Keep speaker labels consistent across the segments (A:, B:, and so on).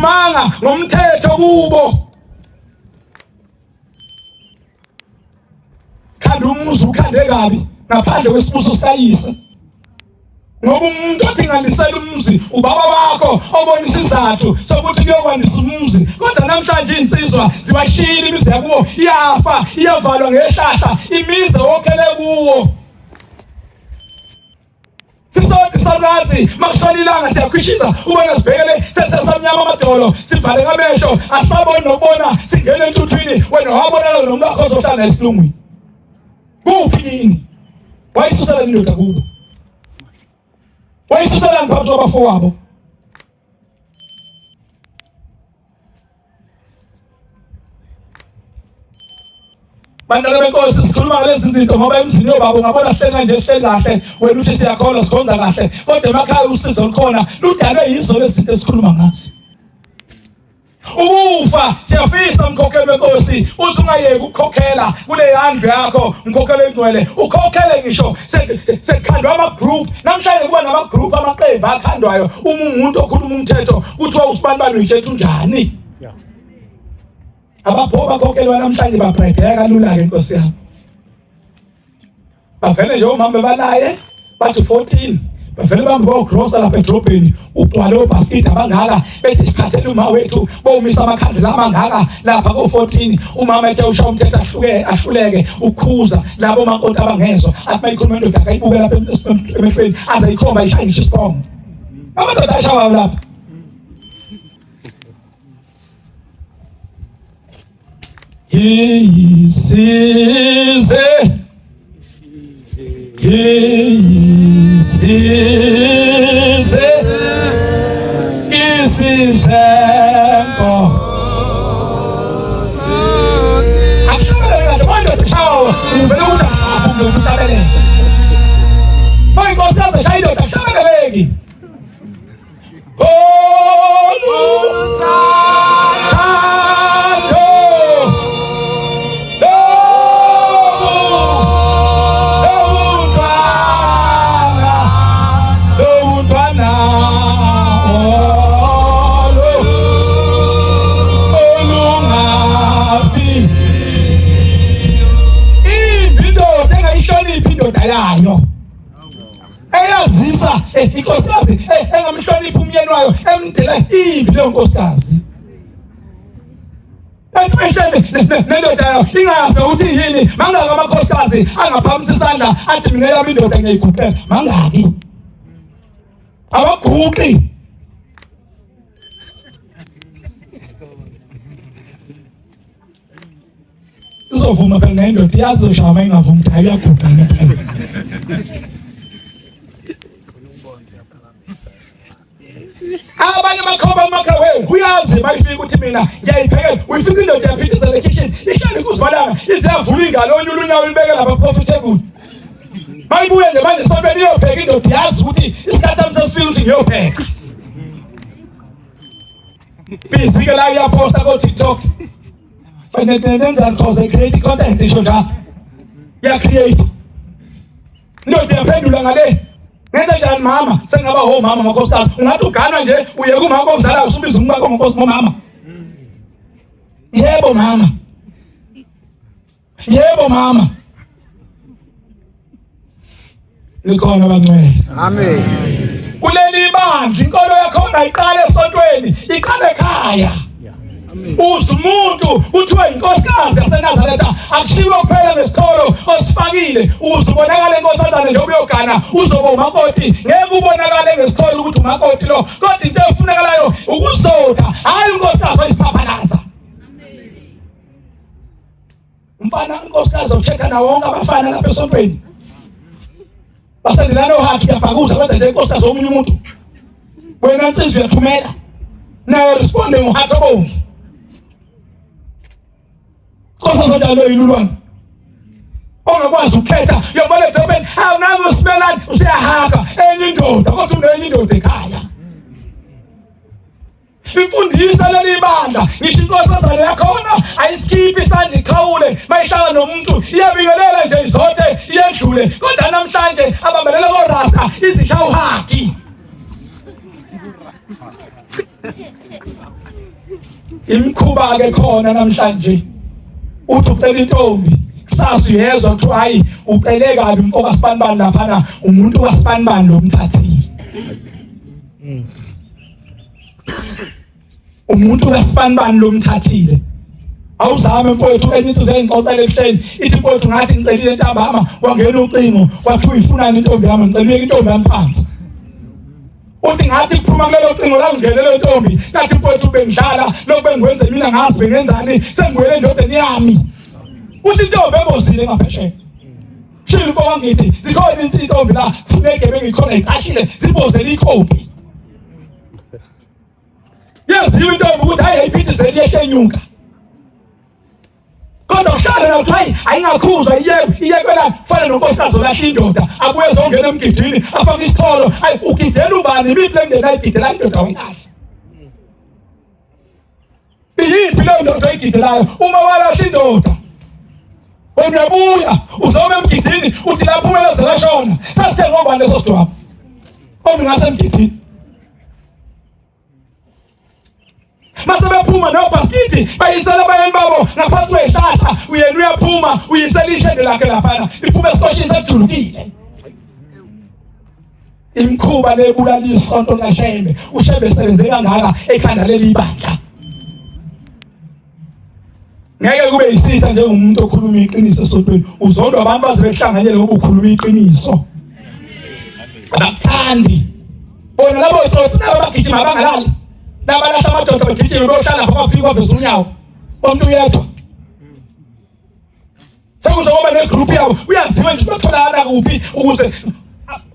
A: Ayiphumanga ngomthetho kubo. Khanda umuzi ukhande kabi ngaphandle kwesibuso sikayise. Ngoba umuntu othi ngandisela umuzi ubaba wakho obona isizathu sokuthi kuyokwandisa umuzi, kodwa namhlanje izinsizwa zibashiyile imizi yakubo, iyafa, iyavalwa ngehlahla imizi owokhele kuwo. Sisodwa isalukazi makushona ilanga siyakhwishiza ubona sibhekele sesesamnyama amadolo sivale amehlo asaboni nokubona singena entuthwini wena wabonakala nomkakho ozohlala esilungwini. Kuphi nini? Wayisusela indoda kubo. Wayisusela phakathi kwabafowabo. Bantwana benkosi, sikhuluma ngalezi zinto ngoba emzini yobaba ungabona hleli kanje, hleli kahle, wena uthi siyakholwa, sikhonza kahle, kodwa emakhaya usizo olukhona ludalwe yizo lezi zinto esikhuluma ngazo. Ukufa siyafisa mkhokheli wenkosi, uze ungayeki ukukhokhela kule ndlu yakho mkhokhelo engcwele, ukhokhele ngisho sekukhandwa ama-group. Namhlanje kuba nama-group, amaqembu akhandwayo. Uma umuntu okhuluma umthetho kuthiwa usibanibani uyitshetha unjani. Abapho bakhokhelwa namhlanje babrayibheka kalula-ke nkosi yami. Bavele nje omama bebalaye bathi 14 bavele bambe bayogrosa lapha edrobheni, ugcwale obhasikidi abangaka, bethi siphathele uma wethu, bowumisa amakhandlela amangaka lapha ko-14. Umama ethe ushaya umthetho ahluke ahluleke ukukhuza labo makoti abangezwa, athi mayikhuluma indoda akayibuke lapha emehlweni aze ikhomba ishaye ngisho isibongo. Amadoda ashawayo lapha. Isize, isize, isize nkosi. Akuhlabelele kahle manje ushawa uvele ukuthi afuna ukuthi uhlabelele. Manje inkosi yaze shaya indoda akuhlabeleleki. Yayo eyazisa inkosikazi engamhloniphi umyeni wayo emdela imbi leyo nkosikazi ehlele nendoda yayo ingazi ukuthi yini. Mangaki amakhosikazi angaphamisa isandla athi mina yami indoda ngiyayiguqela? Mangaki? Abaguqi. Izovuma phela nayo indoda, iyazi uzoshaya uma ingavumi ukuthi hayi uyaguqa ngempela. Abanye amakhoba amakhawe uyazi mayifika ukuthi mina ngiyayiphekela, uyifika indoda yaphithizela ekitchen, ihlale kuzibalanga iziyavula ingalo onye ulunyawo libeke lapha coffee table. Mayibuye nje manje sontweni iyopheka indoda, yazi ukuthi isikhathi sami sesifika ukuthi ngiyopheka. Busy ke la iyaposta ko TikTok. Fanele nenzani cause create content isho njalo. Ya create. Indoda iyaphendula ngale. Ngenze njani mama? Sengaba ho mama makhosikazi. Ungathi uganwa nje uye kumama okuzala usubiza umkakho ngonkosi ngomama. Yebo mama. Yebo mama. Likhona bangcwele.
B: Amen.
A: Kuleli bandla inkolo yakhona iqale esontweni, iqale ekhaya. Uze umuntu kuthiwa inkosikazi yaseNazaretha akushiwo kuphela ngesikolo osifakile, uze ubonakale inkosazane njengoba uyogana uzoba umakoti, ngeke ubonakale ngesikolo ukuthi umakoti lo, kodwa into efunekalayo ukuzotha, hhayi unkosikazi oyisiphaphalaza. Umfana unkosikazi ukhetha nawo wonke abafana lapha esontweni basendelana ohakhi uyabhakuza, kodwa nje inkosikazi omunye umuntu wena nsizwa uyathumela naye responde ngohakhi obomvu. Nkosikazi onjalo yilulwane ongakwazi ukukhetha, uyobona edolobheni hawu nangu usibelani usuyahaka enye indoda, kodwa unenye indoda ekhaya. Imfundiso leli bandla ngisho inkosazana yakhona ayisikhiphi isandla iqhawule mayihlala nomuntu, iyabingelela nje izothe iyedlule, kodwa namhlanje abambelela korasta izishawuhaki. Imikhuba ke khona namhlanje, uthi ucela intombi, kusasa uyezwa kuthiwa hayi, ucele kabi umfo kaSibanibani laphana, umuntu kaSibanibani lo mthathile, umuntu kaSibanibani lo mthathile. Awuzame mfowethu, enye insizwa engixoxela ebuhleni ithi, mfowethu, ngathi ngicelile ntambama, kwangena ucingo, kwathiwa uyifunani intombi yami, ngicela uyeke intombi yami phansi. Uthi ngathi kuphuma kulelo cingo langena leyo ntombi, ngathi mfowethu bengidlala lokhu bengikwenze mina, ngazi bengenzani, sengibuyele endodeni yami. Uthi intombi ebozile ngaphesheya shilo mfo, ngithi zikhona intombi la funeke bengikhona icashile zibozele ikhophi. Yaziwa intombi ukuthi hayi, ayiphithizeli, yehlenyuka, kodwa uhlale la uthi hayi, ayingakhuzwa, iyekwe, iyekwe la. Fana nonkosikazi olahla indoda, abuye ezongena emgidini afake isitholo. Ayi, ugidela ubani? Imiphi le ndlela ayigidela indoda wayilahla? Iyiphi leyo ndoda oyigidelayo uma walahla indoda? Wena uyabuya uzoma emgidini, uthi lapho umele zelashona sasithe ngobani leso sidwaba omi ngasemgidini. Mase bephuma nobhasikidi bayisela abayeni babo ngaphansi kwezihlahla, uyena uyaphuma uyisela ishende lakhe laphana, liphuma esikoshini sekujulukile. Imikhuba lebulala isonto likaShembe. UShembe sebenze kangaka ekhanda leli bandla, ngeke kube yisitha njengomuntu okhuluma iqiniso esontweni. Uzondwa abantu baze behlanganyele ngoba ukhuluma iqiniso, abakuthandi bona labo tsotsi laba bagijima abangalali, labalahla amadoda bagijime beyohlala lapha, bafika baveza unyawo umuntu uyedwa, sekuzoba negroup yabo, uyaziwa nje batholakala kuphi ukuze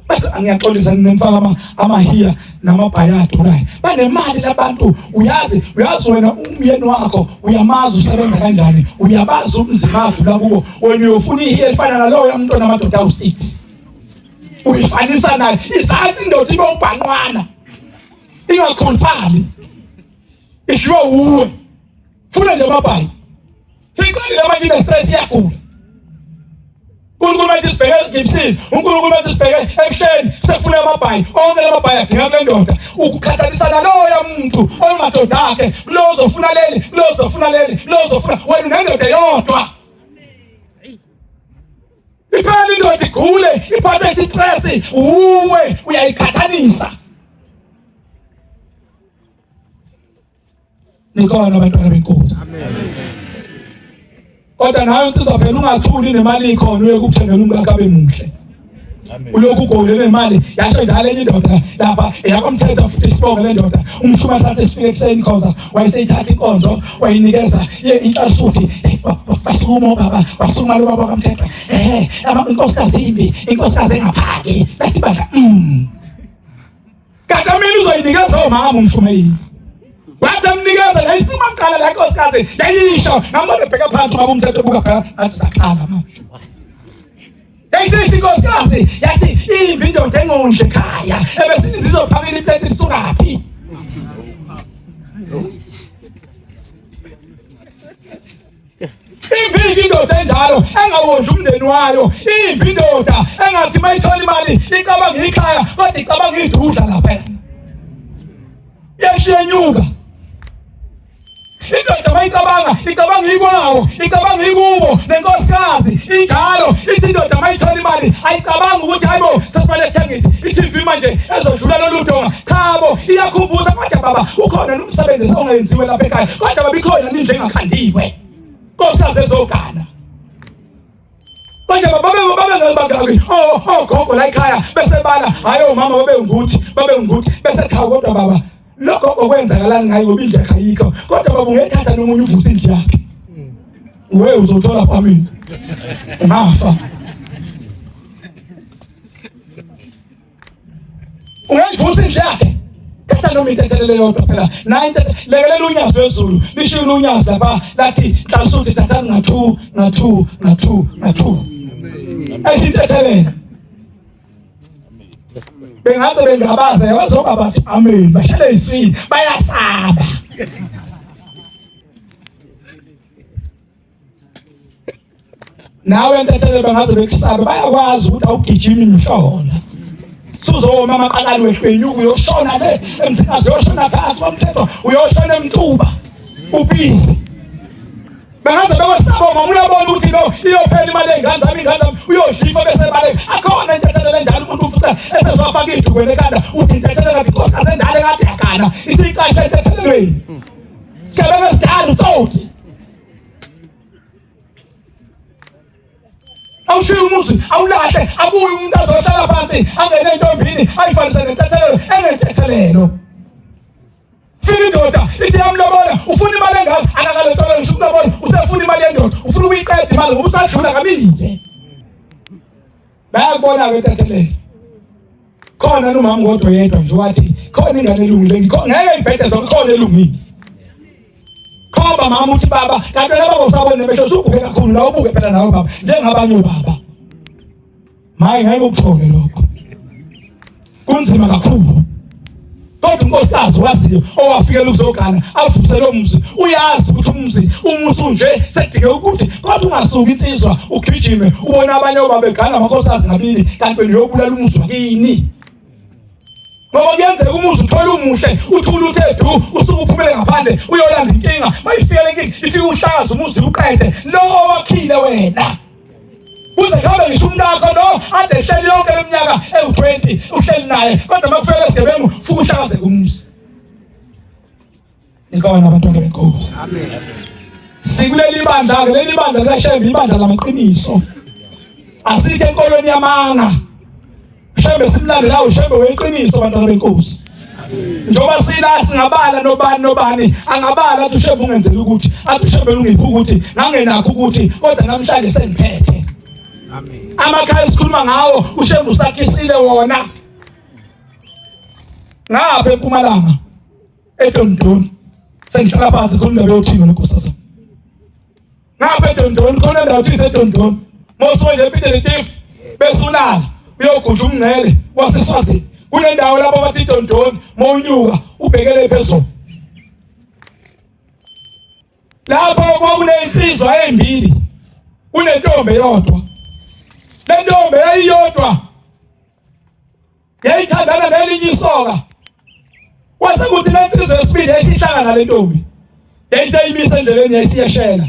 A: bese. Angiyaxolisa nenifaka amahiya namabhayi adurayo, banemali labantu. Uyazi, uyazi wena umyeni wakho uyamazi usebenza kanjani, uyabazi umzima adlula kubo. Wena uyofuna ihiya elifana naloyo umuntu onamadoda awu-6, uyifanisa naye. Izathi indoda ibe ubhanqwana, ingakhuluphali, idliwe wuwe. Funa nje amabhayi, seyiqalile manje, ine-stress, iyagula. uNkulunkulu bathi sibheke egibisini, uNkulunkulu bathi sibheke ebuhleni, sekufuna amabhayi onke lamabhayi adinga kule ndoda ukukhathalisa naloya muntu omadoda akhe, kulo uzofuna leli, kulo uzofuna leli, kulo uzofuna. Wena unendoda eyodwa. Iphela indoda igule, iphathwe isistress, uwe uyayikhathalisa. Nikhona abantwana benkosi? Kodwa nawe insizwa phela ungathuli, nemali ikhona, uye kukuthengela umkakhe abe muhle. Ulokhu ugole nemali yasho njalo enye indoda lapha eyakwamthetho futhi sibonge le ndoda. Umshuma sathi sifike ekuseni khoza, wayeseyithatha inkonzo wayinikeza inhlisuthi. Basukuma obaba, wasukuma lo baba kamthetho, inkosikazi imbi, inkosikazi engaphaki, bathi bandla Kanti mina uzoyinikeza omama umshumayeli. Wathi amnikeza yayisima kuqala la nkosikazi yayisho, ngambona ebheka phansi ubaba umthetho, buka phela ngathi sakhala manje. Yayisisho inkosikazi yathi imbi indoda engondle ekhaya, ebese izophakela iplate lisukaphi? Imbi indoda enjalo engawondli umndeni wayo. Imbi indoda engathi mayithola imali icabanga ikhaya, kodwa icabanga idudla lapha. Yehliyenyuka. Indoda mayicabanga icabanga ikwawo, icabanga ikubo nenkosikazi injalo. Ithi indoda mayithola imali ayicabanga ukuthi hayibo, sesifanele sithenge i-TV manje ezodlula lolu donga. Chabo, iyakhumbuza, kodwa baba ukhona nomsebenzi ongenziwe lapha ekhaya, kodwa baba ikhona indlu engakhandiwe, nkosikazi ezogana. Manje babe babe bangaki ogogo la ekhaya, bese bala hayi omama babe nguthi babe nguthi, bese cha, kodwa baba lokho okwenzakalani ngayo ngoba indlu yakhe ayikho, kodwa baba ungethatha nomunye uvuse indlu yakhe, we uzothola phamini ungafa. Ungayivusa indlu yakhe, thatha noma intethelelo yodwa phela nayi intethe, lekelela unyazi lwezulu lishilo unyazi lapha lathi nhlansuthi thathani nga-2 nga-2 nga-2 nga-2, esho intethelelo. Bengaze bengabaze bazoba bathi amen, bashale iswini, bayasaba. Nawe ntethelelo bangaze bekusabe, bayakwazi ukuthi awugijimi mhlola, suzowoma amaqakali, wehlwenyuka, uyoshona le emsikazi, uyoshona phakathi komthetho, uyoshona emtuba. Ubhizi. Bengaze bekwesaba mama uyabona ukuthi lo iyophela imali yey'ngane zami iy'ngane zami uyodlifa bese baleka. Akhona intethelelo enjalo umuntu ufuthi esezofaka iy'dukweni ekhanda uthi intethelelo kanti inkosikazi endala ekade yagana isiyiqashe entethelelweni. Sigebengu esidala utsotsi. Awushiye umuzi awulahle abuye umuntu azohlala phansi angene entombini ayifanise nentethelelo engentethelelo. Fika indoda ithi yamlobola ufuna imali engaka akakalotshola ngisho ukulobola usefuna imali yendoda ufuna ukuyiqeda imali ngoba usadlula kabili. Bayakubona ke ntethelelo. Khona nomama kodwa yedwa nje wathi khona ingane elungile ngikho ngeke ibhede zonke khona elungile. Khomba mama uthi baba kanti wena baba usabona nemehlo usuguge kakhulu la ubuke phela nawe baba njengabanye obaba. Maye ngeke ukuthole lokho. Kunzima kakhulu. Kodwa unkosikazi waziyo owafikela uzogana avuse lo mzi uyazi ukuthi umzi uma usunje sekudinge ukuthi kodwa ungasuki insizwa ugijime ubona abanye obabegana amakhosikazi ngabili kanti wena uyobulala umuzi wakini. Ngoba kuyenzeka umuzi uthole umuhle uthule uthe du usuke uphumele ngaphandle uyolanda inkinga mayifika le nkinga ifike uhlakaze umuzi uqede lo owakhile wena. Kuze kuhambe ngisho umntakho lo ade ehleli yonke leminyaka ewu-20 uhleli naye kodwa uma kufika lesigebengu fuke uhlakazeke umuzi. Nikhona abantwana benkosi. Amen. Sikuleli bandla ke leli bandla likaShembe ibandla lamaqiniso. Asikho enkolweni yamanga. Shembe simlandela uShembe weqiniso bantwana benkosi. Njengoba sila singabala nobani nobani angabala athi uShembe ungenzela ukuthi athi uShembe ungiphi ukuthi ngangenakho ukuthi kodwa namhlanje sengiphethe. Amen. Amakhaya esikhuluma ngawo uShembe usakhisile wona. Ngapha eMpumalanga eDondoni sengihlala phansi khona indaba yothingo lenkosazana ngapha eDondoni khona indawo kuthiwa iseDondoni mawusuke nje ePeter Retief bese ulala uyogudla umngcele waseSwazini kunendawo lapho bathi iDondoni mawunyuka ubhekele phezulu lapho kwakunezinsizwa ezimbili kunentombi eyodwa le ntombi yayiyodwa yayithandana nelinye isoka kwase kuthi le nsizwa yesibili yayisihlangana le ntombi yayiseyimisa endleleni yayisiyeshela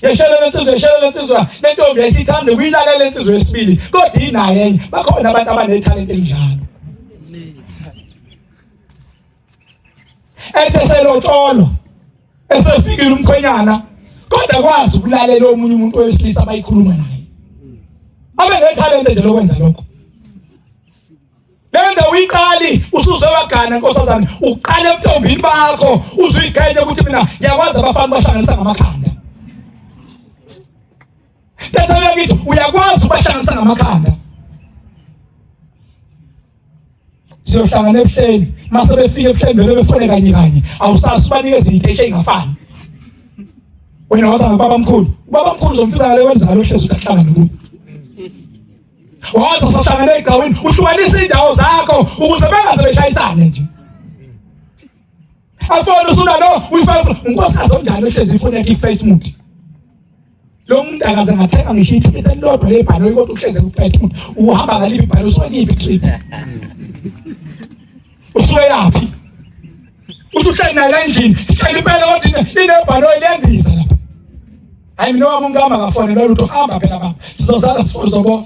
A: yeshela le nsizwa yeshela le nsizwa le ntombi yayisithanda ukuyilalela le nsizwa yesibili kodwa inayo enye bakhona abantu abanethalente elinjalo ethe selotsholo esefikile umkhwenyana kodwa kwazi ukulalela omunye umuntu wesilisa abayikhuluma naye abe nethalente nje lokwenza lokho le ndawo uyiqali usuze wagana nkosazane uqale ebuntombini bakho uzuyigenye ukuthi mina ngiyakwazi abafana bahlanganisa ngamakhanda Thetha kithi uyakwazi ubahlanganisa ngamakhanda siyohlangana ebuhleni mase befika ebuhleni vele befone kanye kanye awusazi ubanikeza iy'teshi ey'ngafani wena waza ngobaba mkhulu ubaba mkhulu uzomfika ngale kwenzalo ohlezi uthi akuhlangane kuyo waza sohlangana egawini uhlukanisa iy'ndawo zakho ukuze bengaze beshayisane nje afone usunalo uyifaka unkosikazi onjani ohlezi ifoni yakhe iface muthi Lo muntu akaze ngathenga ngisho ithikithi elilodwa lebhanoyi kodwa uhleze kuphethe umuntu uhamba ngaliphi ibhanoyi usuke kuyiphi trip usuke yaphi uthi uhleli naye la endlini sihleli impela kodwa inebhanoyi liyandiza lapha hayi mina wami umuntu hamba ngafonelwa lutho hamba phela baba sizozala sizobona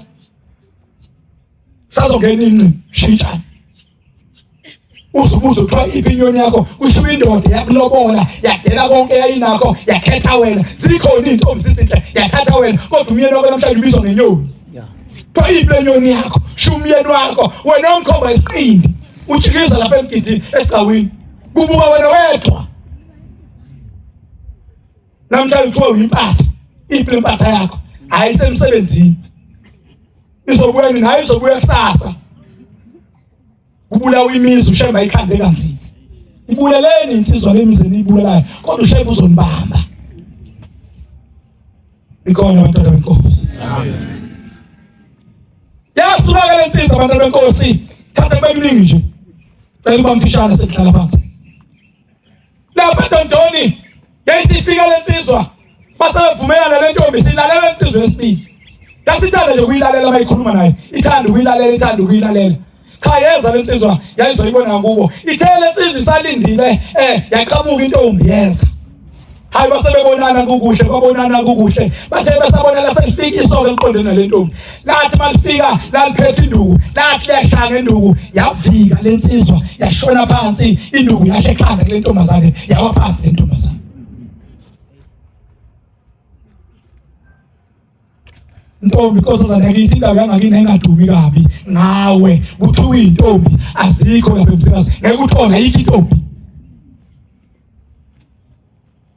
A: sazongena inci shintshana uzubuze kuthiwa iphi inyoni yakho ushiwo indoda yakulobola yadela konke yayinakho yakhetha wena zikhona iy'ntombi zizinhle yathatha wena kodwa umyeni wakho namhlanje ubizwa ngenyoni kuthiwa iphi le nyoni yakho sho umyeni wakho wena omkhomba isiqindi utshikiza lapha emgidini esigcawini kubuka wena wedwa namhlanje kuthiwa uyimpatha iphi le mpatha yakho hhayi isemsebenzini izobuya nini hhayi izobuya kusasa kubulawa imizi ushemba ikhande kanzima ibuleleni insizwa lemizi eniyibulalayo kodwa ushemba uzonibamba ikona abantwana benkosi amen yasuka ke lensizwa abantwana benkosi thatha kube kuningi nje cela uba mfishane sekuhlala phansi lapha eDondoni yayisifika lensizwa basebevumelana le ntombi silalela insizwa yesibili yasithanda nje ukuyilalela mayikhuluma naye ithanda ukuyilalela ithanda ukuyilalela Cha, yeza lensizwa yayizoyibona kubo. Ithe lensizwa isalindile yaqhamuka intombi yeza. Hayi, basebebonana kukuhle, kwabonana kukuhle. Bathe besabonana selifika isoka eliqondene nalentombi. Lathi malifika laliphethe induku, lathi liyashaya ngenduku, yavika lensizwa yashona phansi, induku yasha ekhanda kule ntombazane, yawa phansi le ntombazane. Ntombi nkosazana yakithi, indawo yangakini ayingadumi kabi ngawe, kuthiwa intombi azikho lapha emsikazi, ngeke uthole, ayikho intombi,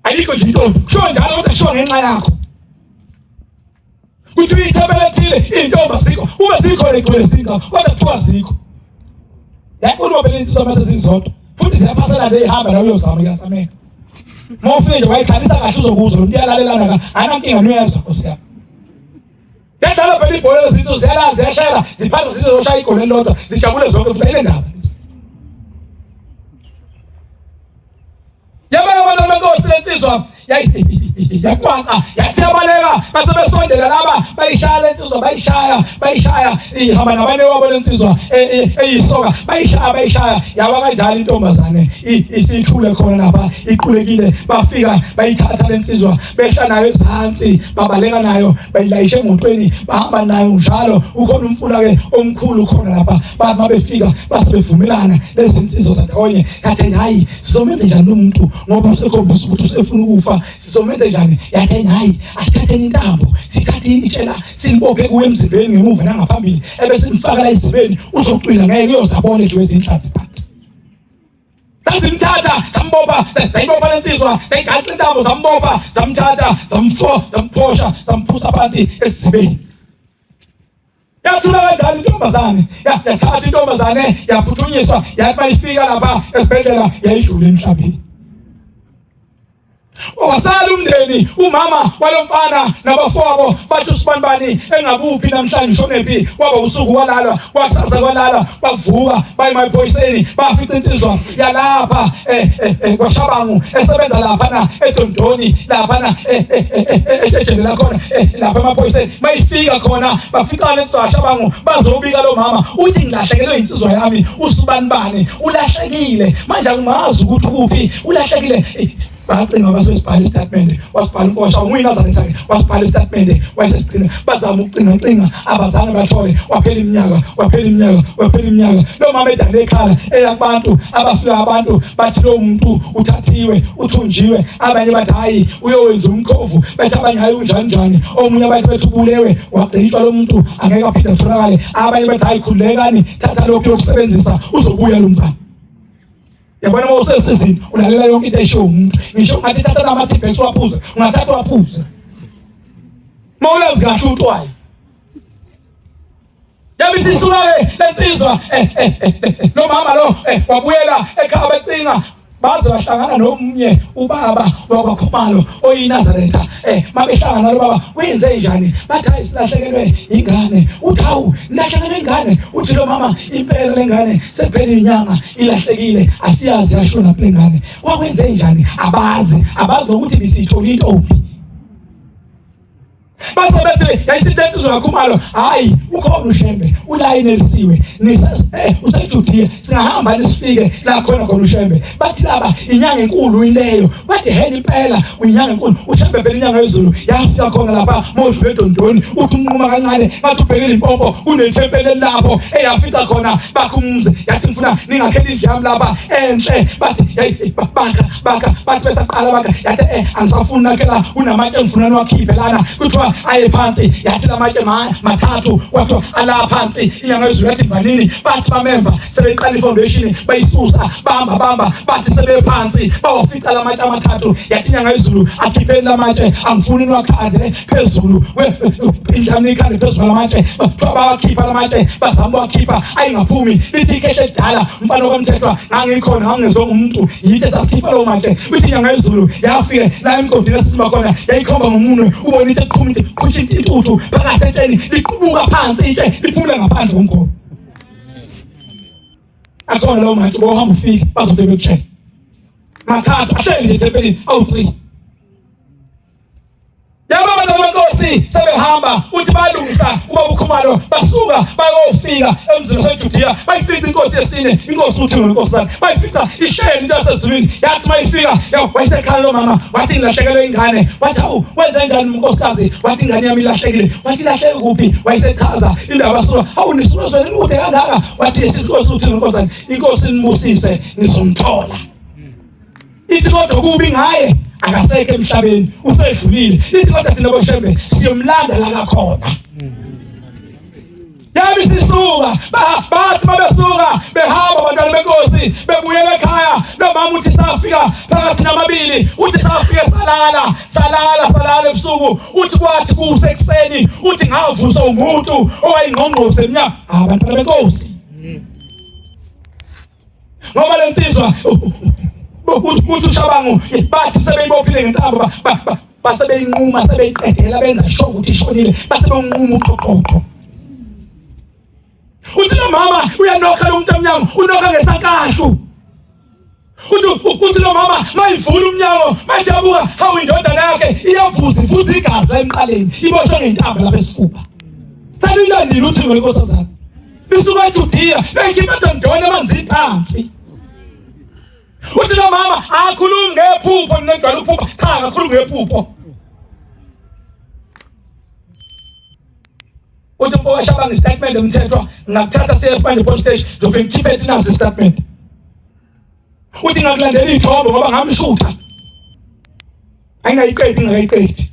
A: ayikho nje intombi. Kusho njalo kodwa kusho ngenxa yakho kuthiwa ithempeli ethile iy'ntombi azikho, ube zikhona igcwele zinga, kodwa kuthiwa azikho. Yayikhuluma phela insizwa mase zizodwa futhi ziyaphasela nje, ihamba la uyozama kuyasameka. Uma ufike nje wayikhalisa kahle uzokuzwa umuntu uyalalelana ka anankinga nuyezwa nkosi yami. Yadlala phela ibhola lezinto ziyalazi ziyashayela ziphatha zizoshaya igoli elilodwa zijabule zonke futhi ayile ndaba. Yabeka abantu benkosi lensizwa yakwaqa yathi yabaleka, base besondela laba bayishaya lensizwa, bayishaya bayishaya, ihamba nabanye wabo lensizwa eyisoka, bayishaya bayishaya, yawa kanjalo intombazane isithule khona lapha iqulekile. Bafika bayithatha lensizwa behla nayo ezansi, babaleka nayo bayilayishe emotweni, bahamba nayo njalo. Ukhona umfula ke omkhulu khona lapha, bathi mabefika base bevumelana lezi nsizwa zandawonye, yathi hayi, sizomenza njani lo muntu ngoba usekhombisa ukuthi usefuna ukufa, sizomenza njani? Yathi hayi, asithatheni intambo, sithathe itshela silibophe kuye emzimbeni ngemuva nangaphambili, ebese simfaka la ezibeni, uzocwila, ngeke uyozabona edliwe izinhlanzi phansi. Sazimthatha sambopha, sayibopha lensizwa, sayigaxa intambo sambopha, samthatha samfo samphosha samphusa phansi esizibeni. Yathula kanjani intombazane, yathatha intombazane yaphuthunyiswa, yathi bayifika lapha esibhedlela yayidlula emhlabeni. Wasala umndeni, umama walomfana nabafowabo bathi usibanibani engabuphi namhlanje ushonephi. Kwaba usuku walalwa, kwakusasa kwalala, bavuka baye emaphoyiseni, bafica insizwa yalapha kwaShabangu esebenza lapha na eDondoni lapha na ejele lakhona lapha emaphoyiseni. Mayifika khona bafica lensizwa yaShabangu, bazobika lo mama uthi ngilahlekelwe insizwa yami usibanibani, ulahlekile manje angimazi ukuthi ukuphi, ulahlekile. Bacinga basesibhala isitatimende, wasibhala unkosha uNazaretha ke, wasibhala isitatimende wayesesigcina. Bazama ukucinga cinga, abazange bathole. Waphela iminyaka, waphela iminyaka, waphela iminyaka, lo mama edale ekhala eya kubantu. Abafika abantu bathi lo muntu uthathiwe, uthunjiwe. Abanye bathi hayi, uyowenza umkhovu, bathi abanye hayi, unjani njani. Omunye abantu bethi ubulewe wagqitshwa, lo muntu angeke aphinde atholakale. Abanye bathi hayi, khululekani, thatha lokhu yokusebenzisa, uzobuya lo mfana. Yabona, uma usesizini ulalela yonke into eshiwo umuntu, ngisho ungathi thatha nama-tibets waphuze, ungathatha waphuze uma ulazi kahle utwayi. Yabe isisuka-ke lensizwa, lo mama lo wabuyela ekhaya, becinga baze bahlangana nomnye ubaba wakwaKhumalo oyiNazaretha. Mabehlangana lo baba, wenze njani? Bathi hayi, silahlekelwe ingane. Uthi hawu, nilahlekelwe ingane? Uthi lo mama, impela lengane sekuphela inyanga ilahlekile, asiyazi yashona le ngane. Wakwenze njani? Abazi, abazi nokuthi bisithola intombi. Base bethi yayisithi insizwa kaKhumalo, hayi, ukhona uShembe ulayinelisiwe, useJudiya, singahamba nisifike la khona khona uShembe. Bathi laba inyanga enkulu ileyo. Bathi hena impela uyinyanga enkulu uShembe phela, inyanga yezulu. Yafika khona lapha modlule edondoni, uthi umnquma kancane ngathi ubhekele impompo, kunethempeli elapho eyafica khona, bakha umuzi. Yathi ngifuna ningakhela indlu yami lapha enhle. Bathi hey, bakha bakha, bathi besaqala bakha, yathi angisafuni nakhela, unamatshe engifuna niwakhiphe lana. Kuthiwa aye phansi. Yathi lamatshe mathathu, kwathiwa ala phansi. Inyanga yezulu yathi mbanini, bathi bamemba, sebeqala ifoundation bayisusa, bamba bamba, bathi sebephansi bawafica lamatshe amathathu. Yathi inyanga yezulu, akhipheni lamatshe, angifuni niwakhande phezulu indlu, ikhande phezulu lamatshe. Kuthiwa bawakhipha lamatshe, bazama wakhipha, ayingaphumi. Lithi ikhehle elidala, umfana okamthethwa, ngangikhona, ngangezwa umuntu yithi sasikhipha lawo matshe. Uthi inyanga yezulu yafika la emgodini esima khona, yayikhomba ngomunwe, ubona into eqhuma, into qhusha intuthu phakathi etsheni, liqubuka phansi itshe, liphumela ngaphandle komgomo. Akhona lawo matshe, bohamba ufike bazofike bekutshela. Mathathu ahleli nje ethempelini awu-3. Yabo abantu benkosi. Bathi sebehamba uthi balungisa ubaba uKhumalo basuka bayofika emzini waseJudiya bayifica inkosi yesine inkosi uThingo inkosana bayifica ishele into yasezulwini yathi mayifika wayesekhala lo mama wathi ngilahlekelwe ingane wathi awu wenze njani unkosikazi wathi ingane yami ilahlekile wathi ilahleke kuphi wayesechaza indaba suka awu nisuka zweni lukude kangaka wathi inkosi uThingo inkosana inkosi nibusise ngizomthola Ithi kodwa kubi ngaye akasekho emhlabeni usedlulile. Ithi kodwa thina boShembe siyomlanda la kakhona. Yabi sisuka bathi babesuka behamba abantwana benkosi bebuyela ekhaya lo mama uthi safika phakathi namabili uthi safika salala salala salala ebusuku uthi kwathi kuse ekuseni uthi ngavuswa umuntu owayingqongqoze emnyango abantwana benkosi ngoba lensizwa uthi ushabangu bathi sebeyibophile ngentambo base beyinquma sebeyiqedela benza sure ukuthi ishonile base bewunquma uqhoqhoqho uthi lo mama uyanokha lo muntu emnyango unokha ngesankahlu uthi lo mama mayivula umnyango manje abuka hawu indodana yakhe iyavuza ivuza igazi la emqaleni iboshwe ngentambo lapha esifuba selilandile uthingo lenkosazana Lisuka eJudiya beyikhipha edondona emanzini phansi. Uthi lo mama akhulumi ngephupho ninejwayele ukuphupha cha akakhulumi ngephupho. Uthi mfowethu shaba nge-statement emthethwa ngakuthatha siye ePande police station ngizofike ngikhiphe naso istatement. Uthi ngakulandela iy'thombe ngoba ngamshutha. Ayingayiqedi ngakayiqedi.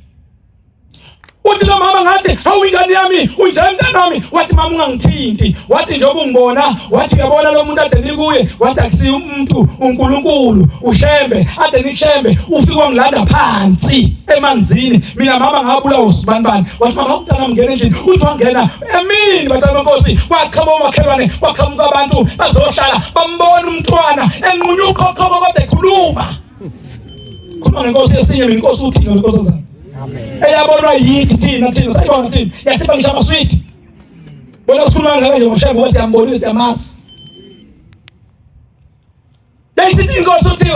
A: Uthi lo mama ngathi hawu ingane yami unjani mntanami wathi mama ungangithinti wathi njengoba ungibona wathi uyabona lo muntu ade nikuye wathi akusiyo umuntu uNkulunkulu uShembe ade nikushembe ufike wangilanda phansi emanzini mina mama ngabulawa usibanibani wathi mama umntana ngena endlini uthi wangena emini bantwana benkosi kwaqhamuka umakhelwane kwaqhamuka abantu bazohlala bambona umntwana enqunywa uqhoqhoqo kodwa ekhuluma khuluma ngenkosi esinye mina inkosi uthini lenkosazana amen eyabonwa yithi thina thina sayibona thina yasipha ngisho amaswiti bona sikhuluma ngaka nje ngoshembe wathi siyambonile siyamazi yayisithi inkosi uthi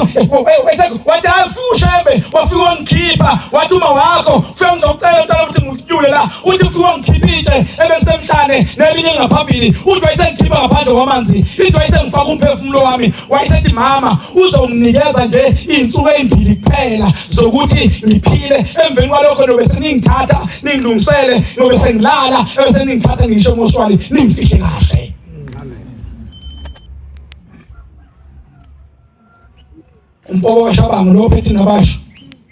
A: wathi afushembe wafika wangikhipha wathi uma wakho ufike ngizocela mntwana ukuthi ngikutyule la uthi ufike wangikhipha itshe ebelisemhlane nelinye ngaphambili uthi wayesengikhipha ngaphandle kwamanzi ithi wayesengifaka umphefumulo wami wayesethi mama uzonginikeza nje izinsuku ezimbili kuphela zokuthi ngiphile emveni kwalokho nobe seningithatha ningilungisele nobe sengilala ebese ningithatha ngisho emoshwali ningifihle kahle umpobo washabango lo phethe nabasho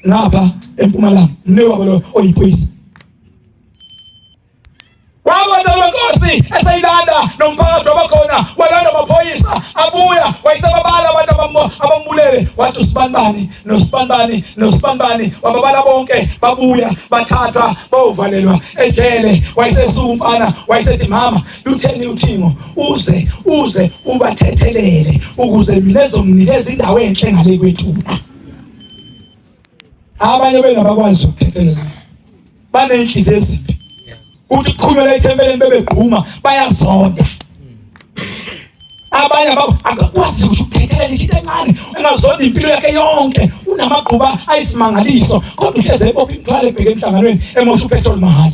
A: ngapha empumalanga mnewabo lo oyiphoyisa Kwabantu benkosi eseyilanda nomphakathi wabakhona walanda amaphoyisa abuya wayesebabala abantu abambulele wathi usibanibani nosibanibani nosibanibani wababala bonke babuya bathathwa bayovalelwa ejele wayesesuka umfana wayesethi mama lutheni uthingo uze uze ubathethelele ukuze mina ezonginikeza indawo enhle ngale kwethuna abanye bengabakwazi ukuthethelela banenhliziyo ezimbi uthi kuqhunyelwa ethempelini bebegquma bayazonda abanye akakwazi ngisho ukuthethelela into encane engazonda impilo yakhe yonke unamagquba ayisimangaliso kodwa uhleze ebopha imithwalo ebheke emhlanganweni emosha upetrol mahhala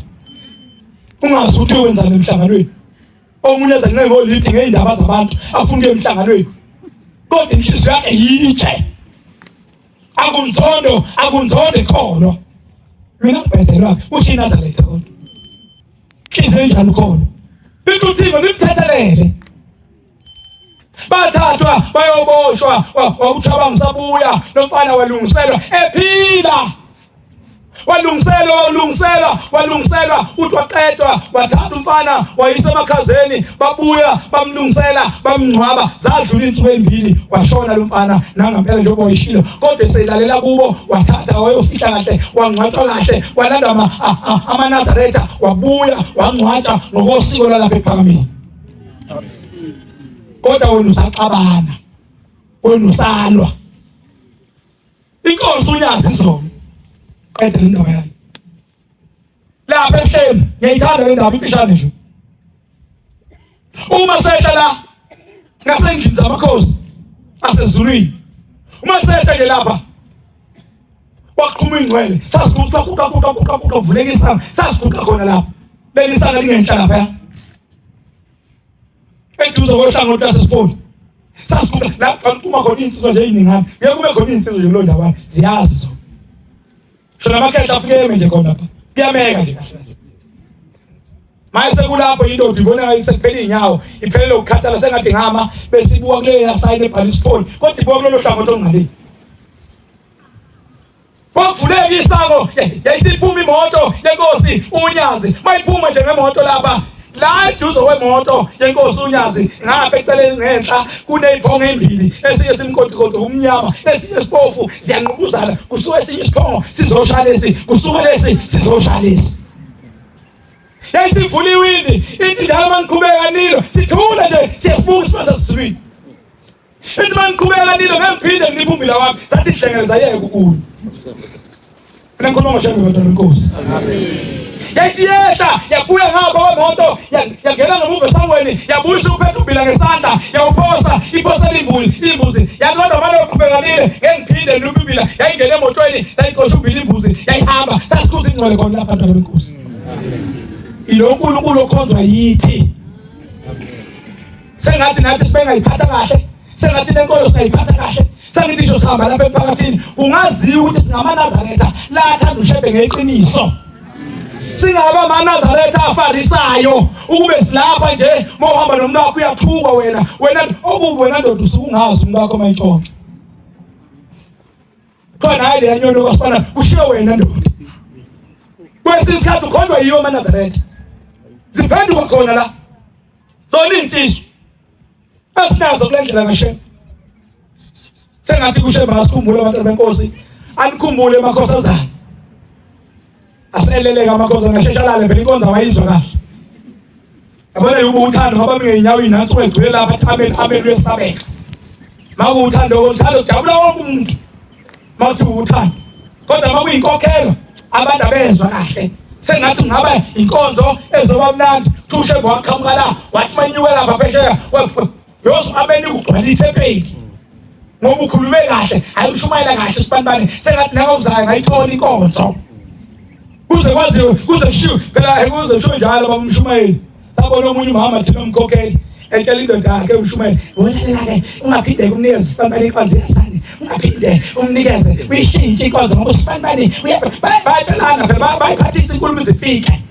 A: ungazi ukuthi uyowenzani emhlanganweni omunye ezencenga ngolithi ngey'ndaba zabantu afuna ukuya emhlanganweni kodwa inhliziyo yakhe yitshe akunzondo akunzondo ikholwa mina ngibhedelwa usho iNazaretha kodwa inhliziyo enjani ukholo lithi uThixo nimthethelele bathathwa bayoboshwa wawucabanga usabuya lo mfana walungiselwa ephila walungiselwa walungiselwa walungiselwa uthi waqedwa wathatha umfana wayisa emakhazeni babuya bamlungisela bamngcwaba zadlula insuku ezimbili washona lo mfana nangampela njengoba wayishilo kodwa eselalela kubo wathatha wayofihla kahle wangcwatshwa kahle walanda amaNazaretha wabuya wangcwatshwa ngokosiko lalapha ephakamile kodwa wena usaxabana wena usalwa Inkosi uyazi izolo. Qeda le ndaba yayo. Lapha ehleni ngiyayithanda le ndaba imfishane nje. Uma sehla la ngasendlini zamakhosi asezulwini. Uma sehla ke lapha waqhuma ingcwele sasiguqa guqa guqa guqa guqa kuvuleka isango, sasiguqa khona lapho. Leli sango lingenhla lapha eduze kohlangothi lwasesipoli, sasiguqa lapho kuma khona insizwa nje eyiningana, kuye kube khona insizwa nje kuloo ndawana, ziyazi zona. Shona amakhehla afike eme nje khona lapha, kuyameka nje kahle kahle. Maye sekulapho indoda ibona sekuphela inyawo, iphelele ukukhathala, sengathi ngama bese ibuka kuleya sayini ebhala isipoli, kodwa ibuka kulolo hlangothi olungale. Kwavuleka isango, yayisiphuma imoto yenkosi uNyazi. Mayiphuma nje ngemoto lapha, la eduze kwemoto yenkosi uNyazi, ngapha eceleni ngenhla kuneziphongo ezimbili, esinye simkotikoti umnyama, esinye sibofu, ziyanqubuzana. Kusuka esinye isiphongo sizosha lesi, kusuka lesi sizosha lesi. Yayisivula iwindi, ithi njalo maniqhubeka nilo, sithule nje siyasibuka isimo sasezulwini. Ithi maniqhubeka nilo ngiphinde nginiphumbila wami, sathi hlengeza yeke ukulu. Mina ngikhuluma ngoShembe bantwana benkosi. Amen. Yayisiyehla yabuya ngapha kwemoto, yangena ngemuva esangweni, yabuyisa uphethe umbila ngesandla, yawuphosa iphosela imbuzi imbuzi. Yathi kodwa manje uqhubeka nile ngeke ngiphinde niluphe umbila. Yayingena emotweni, sayixosha umbila imbuzi, yayihamba. Sasikhuza ingcwele khona lapha bantwana benkosi. Ilo uNkulunkulu okhonzwa yithi. Sengathi nathi sibengayiphatha kahle, sengathi lenkolo singayiphatha kahle. Sengithi ngisho sihamba lapha emphakathini kungaziwa ukuthi singamaNazaretha la athanda uShembe ngeqiniso. Singaba amaNazaretha afarisayo ukube silapha nje, mawuhamba nomkakho uyathukwa wena, wena okubi wena ndoda usuke ungazi umkakho mayintshontsho. Khona hayi leya nyono kwasifana kushiyo wena ndoda. Kwesinye isikhathi ukhonjwa yiyo amaNazaretha. Ziphenduka khona la. Zona insizwa esinazo kule ndlela kaShembe. Sengathi kuShembe asikhumbule abantu benkosi, anikhumbule emakhosazana. Aseleleka amakhosana asheshe alale phela inkonzo awayizwa kahle. Yabona yuba uthando ngoba mingenyawo nansi wegcwele lapha, amen amen, uyesabeka. Makuwuthando uthando kujabula wonke umuntu. Mawuthi uthando. Kodwa makuyinkokhelo abantu abezwa kahle. Sengathi ungaba inkonzo ezoba mnandi. Thushe ngwaqhamuka la, wathi mayinyuke lapha phesheya, yoze ameni kugcwala ithempeli. Ngoba ukhulume kahle, hayi ushumayela kahle sibanibani, sengathi nangokuzayo ngayithola inkonzo. Kuze kwaziwe, kuze kushiwe, phela kuze kushiwe njalo baba umshumayeli. Sabona omunye umama thina umkhokheli etshela indoda yakhe umshumayeli, welalela ke ungaphinde umnikeze isibanibani inkonzo yasani, ungaphinde umnikeze uyishintshe inkonzo ngoba usibanibani bayatshelana phela, bayiphathisa inkulumo izifike.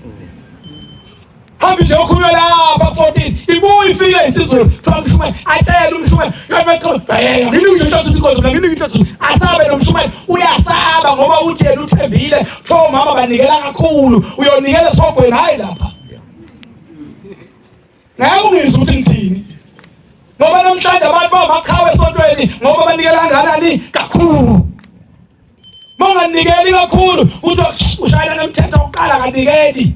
A: Hambi nje okhulunywa lapha 14 ibuye ifike insizweni, kuthiwa umshumayeli atshele umshumayeli yabaqoqeka nginika inhloso inkonzo mina nginika inhloso, asabe nomshumayeli uyasaba ngoba uthi yena uthembile, kuthiwa omama banikela kakhulu, uyonikela esihogweni. Hayi lapha ngeke ungizwe ukuthi ngithini, ngoba namhlanje abantu bawamaqhawe esontweni ngoba banikela kangakanani kakhulu. Monganikeli kakhulu kuthiwa ushayela nomthetho wokuqala kanikeli.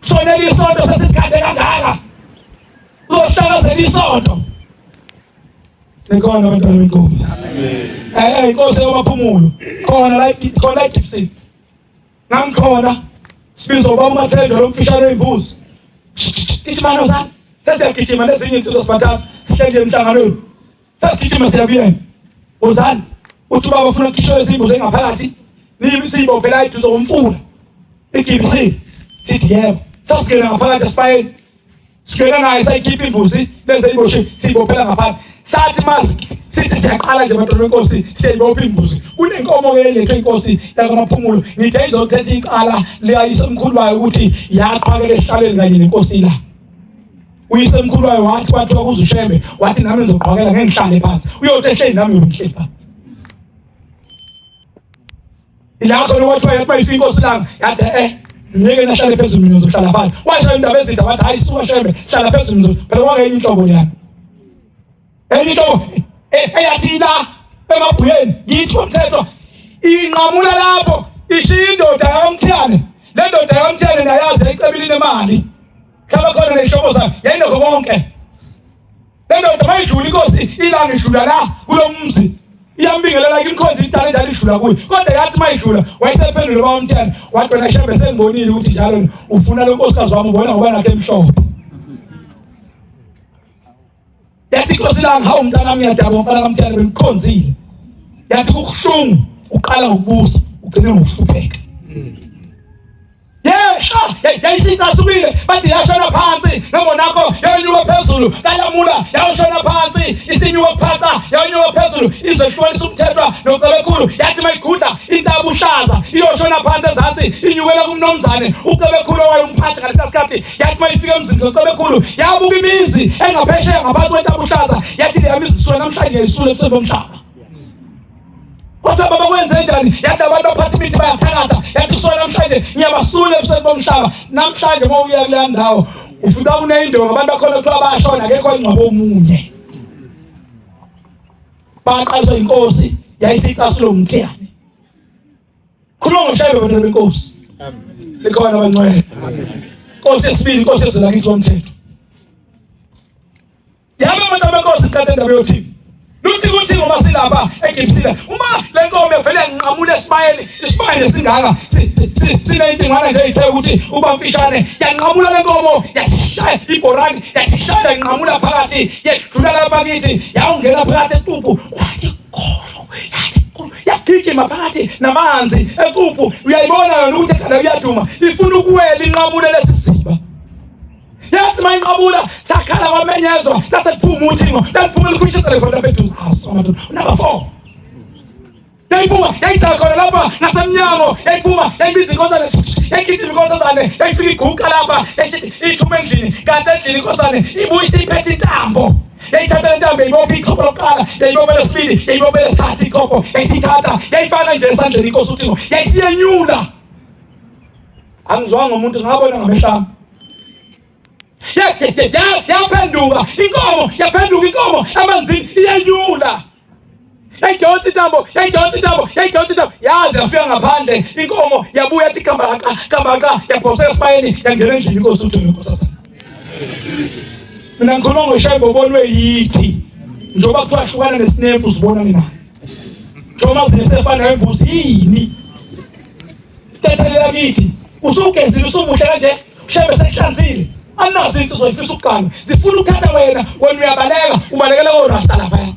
A: Sonela isonto sesikhande kangaka, uzohlakazela isonto. Nikhona abantwana benkosi? Inkosi yomaphumulo khona la, khona la eGibson ngangikhona, sibizwa ubaba uMathenjwa lo mfishane wey'mbuzi. Gijima nozana, sesiyagijima nezinye insizwa sibathathu, sihleli emhlanganweni, sesigijima siya kuyena. Wozani, uthi ubaba ufuna kukhishwe izimbuzi engaphakathi, siyibophela eduze komfula iGibson. Sithi yebo, sasingena ngaphakathi esibayeni, singena naye, sayikhipha imbuzi leze iboshi, siyibophela ngaphandle. Sathi mas sithi siyaqala nje bantwana benkosi, siyayibopha imbuzi, kunenkomo ke elethwe inkosi yakwaMaphumulo, ngithe izothetha icala likayisemkhulu wayo ukuthi yaqhwakela esihlalweni kanye nenkosi la. Uyisemkhulu wayo wathi kwathiwa kuzuShembe, wathi nami ngizoqhwakela ngeke ngihlale phansi, uyothi ehleli nami ngiyobe ngihleli phansi. Ila khona kwathiwa yathi mayifika inkosi langa, yathi ngeke nahlale phezulu, mina ngizohlala phansi. Washo indaba ezitha wathi hayi suka Shembe, hlala phezulu ngizo phela kwangenye inhlobo leyana, enye inhlobo eyathi la emabhuyeni ngithi umthetho inqamula lapho ishiya indoda yakamthiyane. Le ndoda yakamthiyane nayazi yayicebile inemali, hlaba khona nehlobo zayo, yayinakho konke. Le ndoda mayidlula inkosi ilanga idlula la kulo mzi, iyambingelela inkonzo idala njalo idlula kuyo, kodwa yathi mayidlula wayesephendula baba Mthiyane, wathi wena Shembe sengibonile ukuthi njalo ufuna lo nkosikazi wami, ubona ngoba nakhe emhlophe. Yathi inkosi ilanga, hawu mntanami, ngiyadaba mfana kaMthiyane, bengikhonzile. Yathi kubuhlungu. Uqala ngokubusa ugcine ngokuhlupheka. Yesha yayisicasukile bathi yashona phansi nobonakho yanyuka phezulu kalamula yashona phansi isinyuka phaca yanyuka phezulu izohlukanisa umthethwa nocebekhulu yathi mayiguda intaba ushaza iyoshona phansi ezansi inyukela kumnomzane ucebekhulu owayelumphathi ngalesa sikhathi. Yathi mayifika emzini kaCebekhulu yabuka imizi engaphesheya ngaphansi kwentaba uhlaza yathi leya mizi suka namhlanje yayisula ebusweni bomhlaba. Kodwa baba kwenze njani? Yathi abantu baphatha imithi bayathakatha. Yathi kusuka namhlanje ngiyabasula ebusweni bomhlaba. Namhlanje uma uya kuleya ndawo ufika kuneyindonga abantu bakhona kuthiwa bayashona akekho ingcwaba omunye. Baqaliswa inkosi yayisicasulo umthiyane. Khuluma ngoshebe bantwana benkosi. Amen. Likhona abangcwele. Amen. Nkosi yesibili, inkosi yezwe lakithi womthetho. Yabo abantu benkosi iqede indaba yothini. Luthi kuthi ngoba silapha eGibsile uma le nkomo evele yanqamula esibayeni isibayeni esingaka sinentingwana nje ithe ukuthi uba mfishane yanqamula le nkomo yasishaya ibhorani yasishaya yanqamula phakathi yedlula lapha kithi yawungena phakathi etupu wathi kholo yathi yagijima phakathi namanzi ecuphu uyayibona yona ukuthi ekhanda kuyaduma ifuna ukuwela inqamule lesiziba yathi mayinqamula sakhala kwamenyezwa lase kuphuma uthingo laliphuma likhwishisele khona lapha eduze aso amadoda unumber 4 yayiphuma yayidla khona lapha ngasemnyango yayiphuma yayibiza inkosana yayigijima inkosazane yayifika iguqa lapha yayisithi ithuma endlini kanti endlini inkosane ibuye isiphethe intambo yayithatha le ntambo yayibopha ichopho lokuqala yayibopha lesibili yayibopha lesithathu ichopho yayisithatha yayifaka nje esandleni inkosi uThingo yayisiyenyula angizwanga umuntu ngabona ngamehlo ami yaphenduka inkomo yaphenduka inkomo emanzini iyenyula yayidonsa intambo yayidonsa intambo yayidonsa intambo yaze yafika ngaphandle inkomo yabuya yathi kambaqa kambaqa yaphoseka esibayeni yangena endlini inkosi uJobe nkosazana mina ngikhuluma ngoshembe obonwe yithi njengoba kuthiwa hlukana nesinemfu uzibonane naye njengoba zinesefana nembuzi yini tethelela kithi usugezile usumuhle kanje ushembe sekuhlanzile anazo insizwa zifisa ukugana zifuna ukuthatha wena wena uyabaleka ubalekela korasta laphaya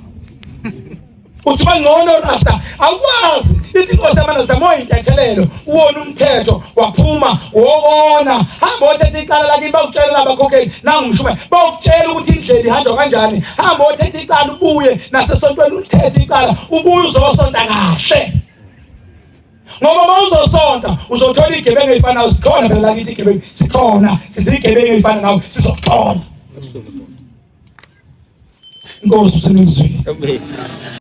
A: uthi bangcono rasta awukwazi ithi inkosi yamanazama moyintethelelo uwona umthetho waphuma wokona hamba othetha icala lakini bakutshela abakhokheli nangumshumayeli bakutshela ukuthi indlela ihanjwa kanjani hamba othetha icala ubuye nasesontweni ulithethe icala ubuye uzosonta kahle ngoba uma uzosonta uzothola igebengu eyifanayo sikhona phela lakithi igebengu sikhona sizigebengu eyifana nawe sizokuthola inkosi usenizwile.